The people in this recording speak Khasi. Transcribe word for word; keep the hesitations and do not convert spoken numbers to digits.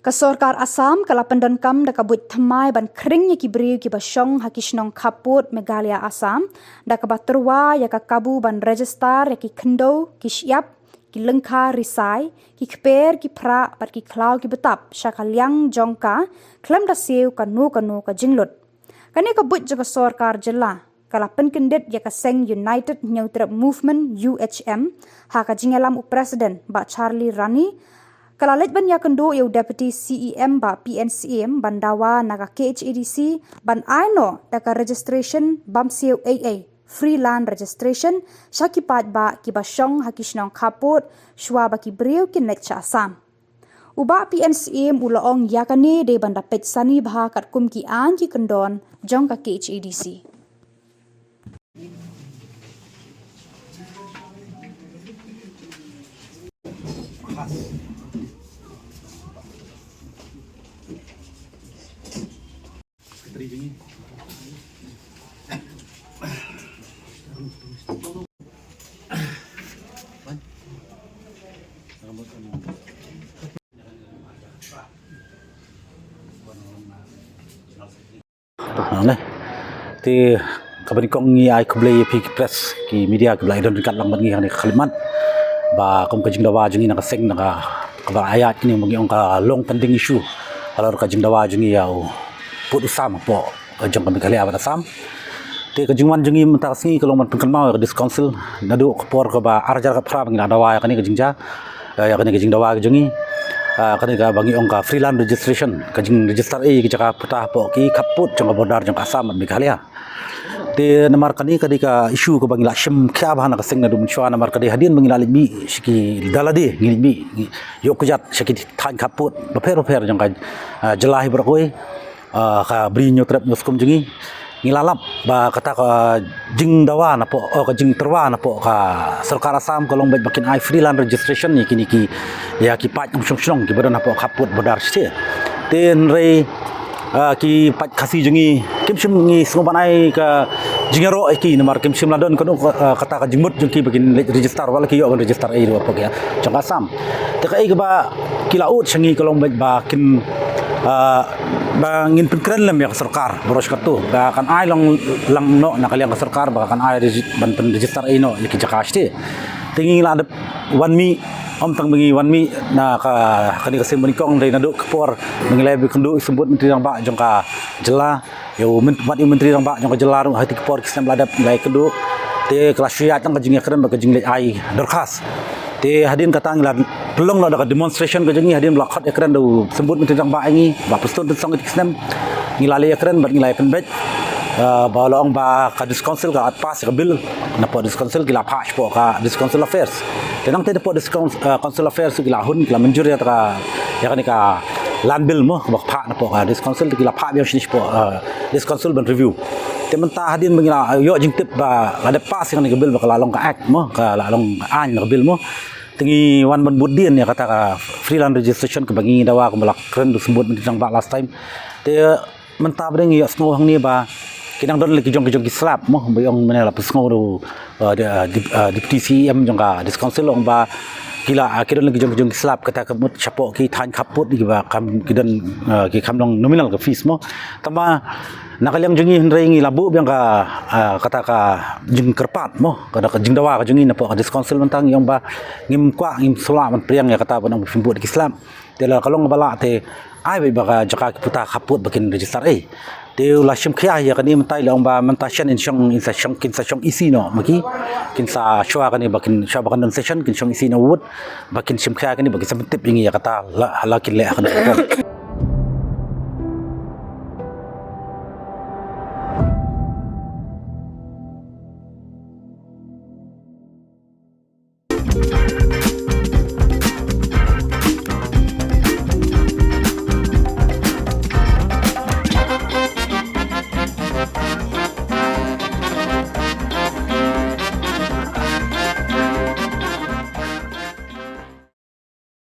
Ka sorkar Assam ka la pyndonkam da ka buit thymmai ban khring ïa ki briew kiba shong ha ki shnong khappud Meghalaya Assam, da kaba tyrwa ïa ka kabu ban register ïa ki khyndew, ki shyiap, ki lyngkha risai, ki kper, ki phrah bad ki khlaw ki btap sha ka liang jong ka, khlem da siew kano kano ka jinglut. Kane ka buit jong ka sorkar jylla ka la pynkyndit ïa ka seng United Hynñiewtrep Movement, U H M, ha ka jingïalam u President Bah Charlie Rani. Ka la leit ban ïakynduh ïa u Deputy C E M Bah P N Syiem ban dawa na ka K H A D C ban ai noh da ka registration bym siew ei ei, free land registration, sha ki paidbah kiba shong ha ki shnong khappud, shuwa ba ki briew kin leit sha Assam. U Bah P N Syiem u la ong ïa kane dei ban da peit sani bha katkum ki aiñ ki kyndon jong ka K H A D C. Nang ne. Te kaba nyngkong ngi ai khublei ïa phi ki press, ki media kiba la ïadon ryngkat lang bad ngi hangne ha ka khyllipmat. Ba kum ka jingdawa jong ngi na ka seng, na ka, kaba la ïaid kine ba ngi ong ka long pending issue halor ka jingdawa jong ngi ïa u pud u Sam hapoh jong ka Meghalaya bad Assam. Te ka jingwan jong ngi mynta ka sngi ka long ban pynkynmaw ïa ka District Council naduh ka por kaba ar hajar khatphra ba ngi la dawa ïa kane ka jingjia, eh, ïa kane ka jingdawa ka jong ngi. Ah, kane kaba ngi ong ka free land registration, ka jingregister ei ki jaka puta hapoh ki khappud jong ka border jong ka Assam bad Meghalaya. Te namar kane ka dei ka issue kaba ngi la shim khia bha na ka seng naduh mynshuwa, namar ka dei hadien ba ngi la leit mih sha ki da lade, ngi leit mih, ngi ïoh kjat sha ki thaiñ khappud bapher bapher jong ka, ah, jylla hi baroh kawei. Ah, ka Bri Hynñiewtrep Hynñiewskum jong ngi, ngi la lap ba kata ka jingdawa napoh, oh, ka jingtyrwa napoh ka sorkar Assam ka long beit ba kin ai free land registration ïa kine ki, ïa ki paid nongshong shnong kiba don hapoh khappud border state. Te hynrei, ah, ki paid Khasi jong ngi kim shym, ngi sngew ban ai ka jingïaroh ïa ki namar kim shym la don kano, ah, kata ka jingmut jong ki ba kin leit register, wat la ki ïoh ban register ei ruh hapoh ka jong ka Assam. Te kaei kaba ki la ud sha ngi ka long beit ba kin, ah, ba ngin pynkren lem ïa ka sorkar baroh shi katta ba kan ai long lang noh na ka liang ka sorkar ba kan ai regi-, ban pynregister ei noh ïa ki jaka shatei. Te ngi la dep wan mih, ym tang ba ngi wan mih na ka, kane ka sien ba nyngkong, hynrei naduh ka por ba ngi la ïakynduh ïa u Symbud Myntri Rangbah jong ka jylla, ïa u myn-, wat ïa u Myntri Rangbah jong ka jylla ruh ha kito ki por ki snem ba la dep ngi la ïakynduh. Te ka la shu ïaid tang ka jingïakren bad ka jingleit ai dorkhas. Te hadien kata ngi la pynlong noh da ka demonstration ka jong ngi, hadien ba la khot ïakren da u Symbud Myntri Rangbah ïa ngi, Bah Prestone Tynsong ha kito ki snem. Ngi la leit ïakren bad ngi la ïapynbeit, eh, ba la ong ba ka District Council ka la pass ïa ka bill, napoh District Council ki la phah shapoh ka District Council Affairs. Te nangta napoh District Coun-, eh, Council Affairs ki la hun, ki la mynjur ïa ka, ïa kane ka land bill mo, kaba phah napoh ka District Council, te ki la phah biang shane shapoh, eh, District Council ban review. Te mynta hadien ba ngi la ïoh jingtip ba la dep pass ïa kane ka bill, ba ka la long ka act mo, ka la long aiñ na ka bill mo. Te ngi wan ban bud dien ïa kata ka free land registration kaba ngi dawa kumba la kren da u Symbud Myntri Rangbah last time. Te mynta pat ngi ïohsngew hangne ba ki dang don la ki jong ki jong ki slap mo, ba ong mynne la pynsngew da u, uh, de-, uh, dep-, uh, Deputy C E M jong ka District Council, ong ba ki la, uh, ki don la ki jong ki jong ki slap, kata ka mut shapoh ki thaiñ khappud kiba kam, ki don, uh, ki kam long nominal ka fees mo. Tangba na ka liang jong ngi hynrei ngi la buh biang ka, uh, kata ka jingkyrpad mo, kata ka jingdawa ka jong ngi napoh ka District Council mynta, ngi ong ba ngim kwah, ngim sngewlah ban pdiang ïa kata ba ong ba phim bud ki slap. Te la ka long ba lah te ai beit ba ka jaka ki puta khappud ba kin register ei. Te u la shim khia ïa kane mynta, i la ong ba mynta shen in shong, in sa shong, kin sa shong E C noh ma ki. Kin sa shuwa kane ba kin, shuwa ba kan don session kin shong E C noh wut, ba kin shim khia kane ba kin sa pyntip ïa ngi ïa kata la, la kin leh ha kane ka por.